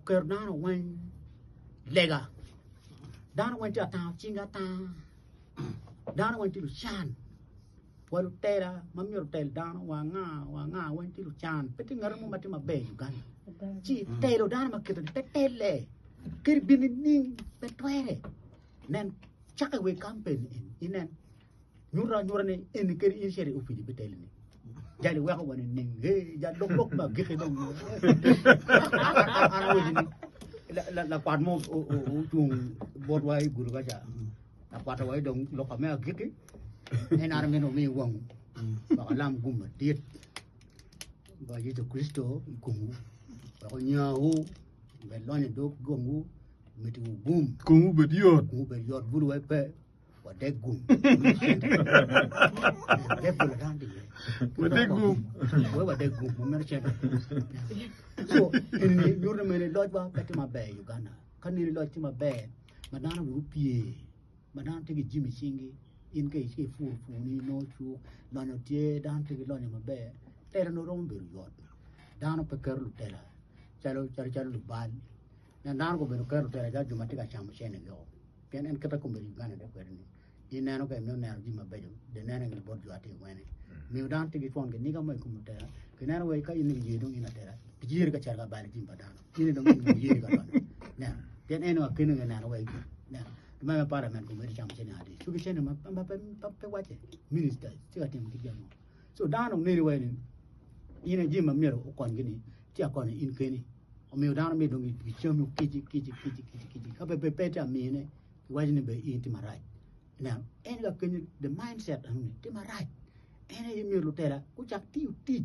Oketo dano weng lega, dano weng tye atango cingi atanga, dano weng tye lucan wa lutela ma myero otel dano wa anga wa anga weng tye lucan pe tye ngat mo ma tye maber i Uganda ci telo dano ma kite ni pe telle kadi bed nining pe twere nen cakke wa i kampen eni inen Nyuto anyuta ni eni kadi in icito i opic ibiteli ni jali weko wa nining ee jal lok lok me agikki dong an awaci ni lakwat mo ocung botwa i gudo kaca lakwat owaci dong loka me agikki en an amito omiyi wangu wek alam gum madit pa Yecu Kricito i komwu wek onyawu obed lonyo i dog gomwu omitiwu gum Komwu obed yot. Komwu obed yot bulu wai pe. Wadek gum. Wadek gum. We wadek gum. Wamito cente. So, ini nyuto mene locwa pe tye maber i Uganda. Ka neni loc tye maber, ma dano wigi opye, ma dano tye ki jami i cingi, in ka itye ipuro puroni inongo cuk, lonyo tye, dano tye ki lonyo maber, telo nongo romo bedo yot. Dano pe keto lutela calo calo calo lubal. Pien dano gubedo keto lutela calo jo ma tye ka camo cene woko. Pien en kite kombeddi Uganda dok kwede ni ineno ka imito neno jami mabeco de nene gin bot jo atir wene. Miyo dano tye ki twon kiniga mo i kom lutela kineno wai ka in iye dong in atela giyeri ka cito ka balo jami pa dano in dong in iyeri ka donyo neno pien en akene ka neno wai neno ma me parliament kombeddi camo cene adi cuki cene ma pe pe wacce ministers tye ka timo kit gin ango so dano dong neni wai ni in aye jami ma myero okonygi ni tye akonyo in keni Omiyo dano myero dong gicami kici kici kici kici kici ka pe pe tye amine giwaco ni be in tye marac ineno en ka kenyo the mindset enoni tye marac en aye myero lutela gucak tiyo tic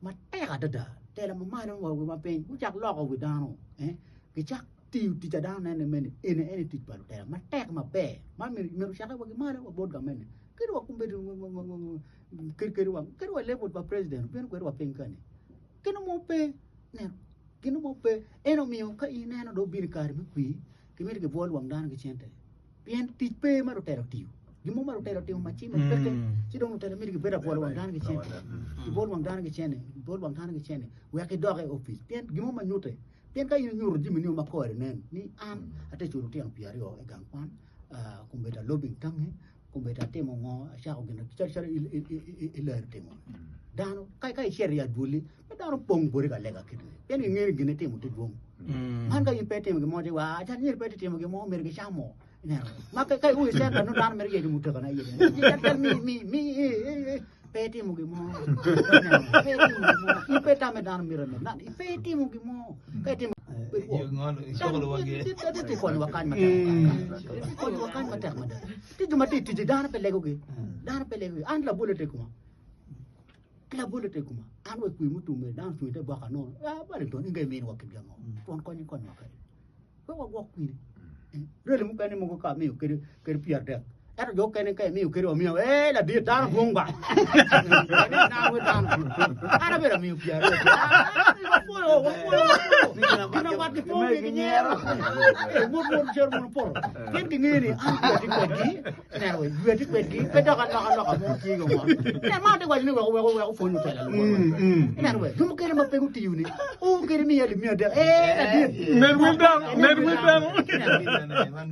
matek adada tela ma malo wa ma piny gucak loko wi dano eh gicak tiyo tic a dano neno ni eni eni tic pa lutela matek maber man myero ocake wa ki malo wa bot gamente kadi wa kombeddi kadi wa kadi wa level pa president obino kwede wa piny kani Gin mo pe, neno, gin mo pe. En omiyo ka ineno dong obino i kare me kwir, kimito gibwol wang dano ki cente. Pien tic pe ma lutela otiyo. Gin mo ma lutela otimo ma cimo peke, ci dong lutela mito gibed abwolo wang dano ki cente. Gibwol wang dano ki cente, gibwol wang dano ki cente, wek gidok i opic. Pien gin mo ma nyute, pien ka in inyuto jami-ni ma kore nen ni an ate culo lutino pyeraryo i gang kwan, ah, kombeddi alobing tangi, Kombeddi atimo ngo acako gin calo calo ilero timo dano ka ka icito i adwoli pe dano pong boti ka lega kit ni pien gingeyo ni gin itimo tye dwong man ka in pe itimo gin mo ci wa cal myero pe itimo gin mo myero gicamo ineno ma ka ka iuyo cente nongo dano mito yeco mutoka na iye cal cal mi mi mi pe itimo gin mo ineno pe itimo gin mo in pe itame dano mito ni pe itimo gin mo ka itimo Tye konyowa kany matek tye konyowa kany matek mada tye jo ma tye i ticci dano pe legogi dano pe legogi an labole tye i koma ki labole tye i koma an wa i kwir mutum eni dano ocung ite boka nongo Wellington in ka iminiwa kit gin ango twon kony ikonyowa kwede wek wagwok kwiri reli mukene mogo ka amiyo kadi kadi pyerdek Ento jo okene ka imiyo kadi wamiyo, ee ladit dano dwong ba. An abedo amiyo pyeraryo. Wapwoyo, wapwoyo, wapwoyo. Gin ma watgi pong gi ginyero. Ee, wot wot cito mono poto. Pien gingeyo ni an wiya tye kwedgi, ineno we, wiya tye kwedgi, pe dok alokaloka mo tye i ngom. Ineno, man atye waco ni wek wek wek opwony lutela luwotwa. Ineno we, jo mukene ma pe gutiyo ni, oo kadi miya alip miya adek, ee ladit. Ned wil dano, ned wil dano.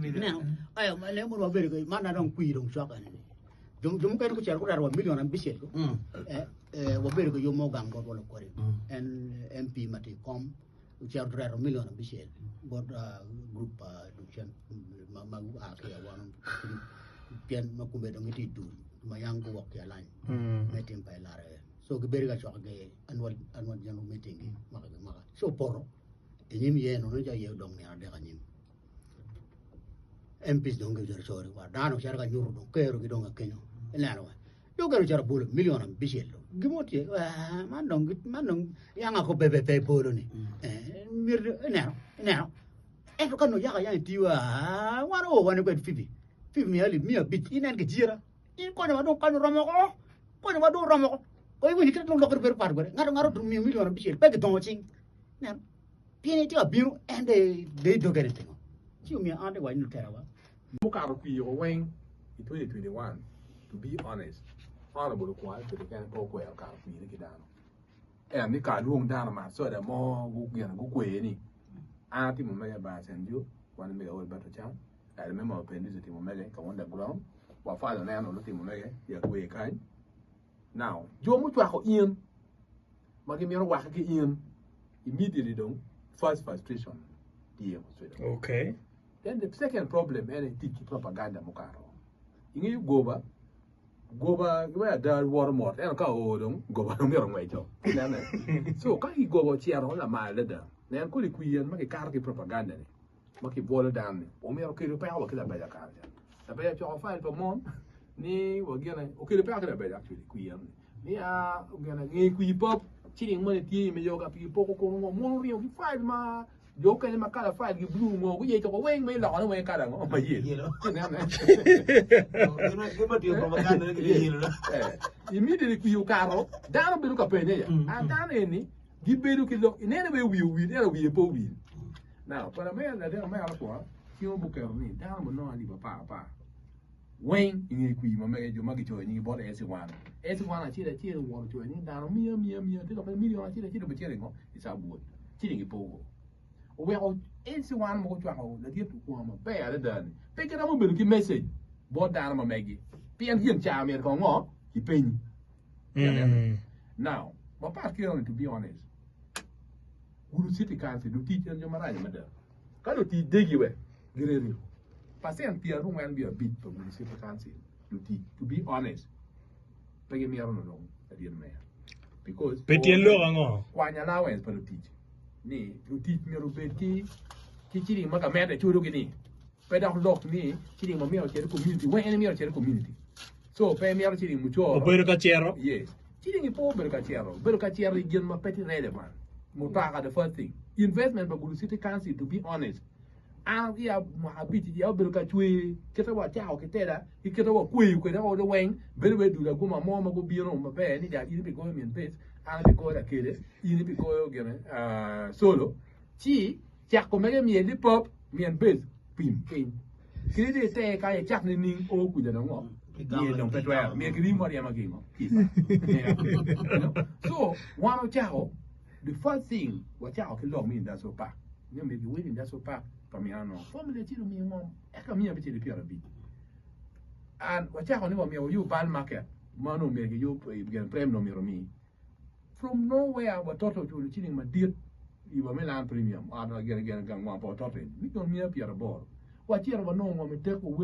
Ineno, Ayo, ma ne mono wabedo ki man na dong kwir dong cok eni. Jo jo mukene gucito gureto wa milion abicel ko. Eh, eh, wabedo ki yub mo gang bot wa lukwodi. En MP ma tye i kom ocito oreto milion abicel bot ah, group pa Dukcen ma ma gua ki i Awano pien ma kome dong gitye i dul ma yang guwok ki alany me tim pa LRA. So gibedo ka coko gi annual annual general meeting gi mwaka ki mwaka. So opoto i nyim ye no nongo ca ye odong nino adek anyim. MPs dong gicito cori wa dano cito ka nyuto dong kerogi dong akenyo ineno wa jo kene ocito bolo milion abicel dong gin mo tye ah, man dong man dong yanga ko bebe pe bolo ni eh, myero ineno ineno ento ka nongo yaka yang itiyo ah, wan o wan kwed fibi fibi miya alip miya abic inen kijira in konyowa dong kany oromo ko konyowa dong oromo ko ko iwinyo kit dong lokere bedo pat kwede ngato ngato miyo milion abicel pe gidongo cing ineno Pien itye ka bino, en de de doge ni pingo? Ci omiyo an te waco ni lutelawa. Mukato kwir weng i 2021 to be honest honourable okwongo Alfred keken pe okwero kato kwir ki dano en ni ka alwong dano omat soda mo gugin gukwer ni. An atimo mega i bar St. Joe, wan mega Alberto Chan, I remember Appendix otimo mege ka underground, wa father neno otimo mege i Agwe kany. Now, jo mucwako in ma gimito wake ki in immediately dong first frustration tye Okay. Then the second problem ene tic ki propaganda mukato. Ingeyo goba, goba we ada woto mot ento ka oo dong goba dong myero ongweco. Inene? So ka i goba ocito lamal adada, nen kodi kwir en ma kikato ki propaganda ni ma kibwolo dano ni omyero okelo peko wa ki labeja kare ca. Labeja ocoko file pa mon ni wa gine okelo peko ki labeja actually kwir en ni ni a gine nge kwir pop ciling moni tye i me yoga pi poko kono ngo mon oringo ki file ma jo okene ma kala file gi blue ngo guyeco ko weng ma iloko ne weng kala ngo ma yelo. Inene? Gin tiyo propaganda ne gin yelo. Immediately kwir okato dano bedo ka penye ya. A dano eni gibedo ki lok inene we wiye owil ento wiye pe owil. Now pa me latin omera kwa cing obuketo ni dano munongo alip 10 weng inge kwir ma mege jo ma gicoyo nyingi bot AC1. AC1 acel acel owoto coyo nying dano miya miya miya tye lok million acel acel obicito ingo i subward ci dong gipogo. Oweko AC1 mogo ocwako ladit okwongo maber adada ni pe giromo bedo ki message bot dano ma megi pien gin ca myero kong ngo ipenyi. Now mapat ki eno to be honest Gulu City Council lutic en jo maraco mada. Ka lutic degi we girerio percent 45 pa Gulu City Council lutic to be honest pe gimito nongo ladit mayor because Pi tyen lok ango? Kwany allowance pa lutic ni lutic myero obed ki ki ciling ma gamente culo gi ni pe dok lok ni ciling ma myero ocit i community weng en myero ocit i community so pe mito ciling mucoro Obedo ka cito. Yes. Ciling pe obedo ka cito, obedo ka cito i gin ma pe tye relevant. Mutoka the first thing. Investment pa Gulu City Council to be honest, an iya mwaka abic iya obedo ka cwer kite wacako ki tela ki kite wakweyo kwede olo weng bedo wai dul aguma mo ma gubino maber ni ja in ibigoyo min bass an abigoyo lakele in ibigoyo gine solo ci cako mege myel ni pop min bass pim piny kadi dong iter kany icak nining o kuca dong ngo myel dong pe twero myel kirimo aryema ki ngo ki i so wan ocako The first thing wacako ki lok me industrial park nyo myero giwil industrial park pa mino anongo family acel omiyo ngom eka 550 and wacako ni wamyero wayub bal market ma onongo myero giyub gin prem onongo myero omi from nowhere watoto oculo ciling madit i wa me land premium ot gin gin gang ngom pa watoto eni million 180 wacito wanongo ngom i tek wa.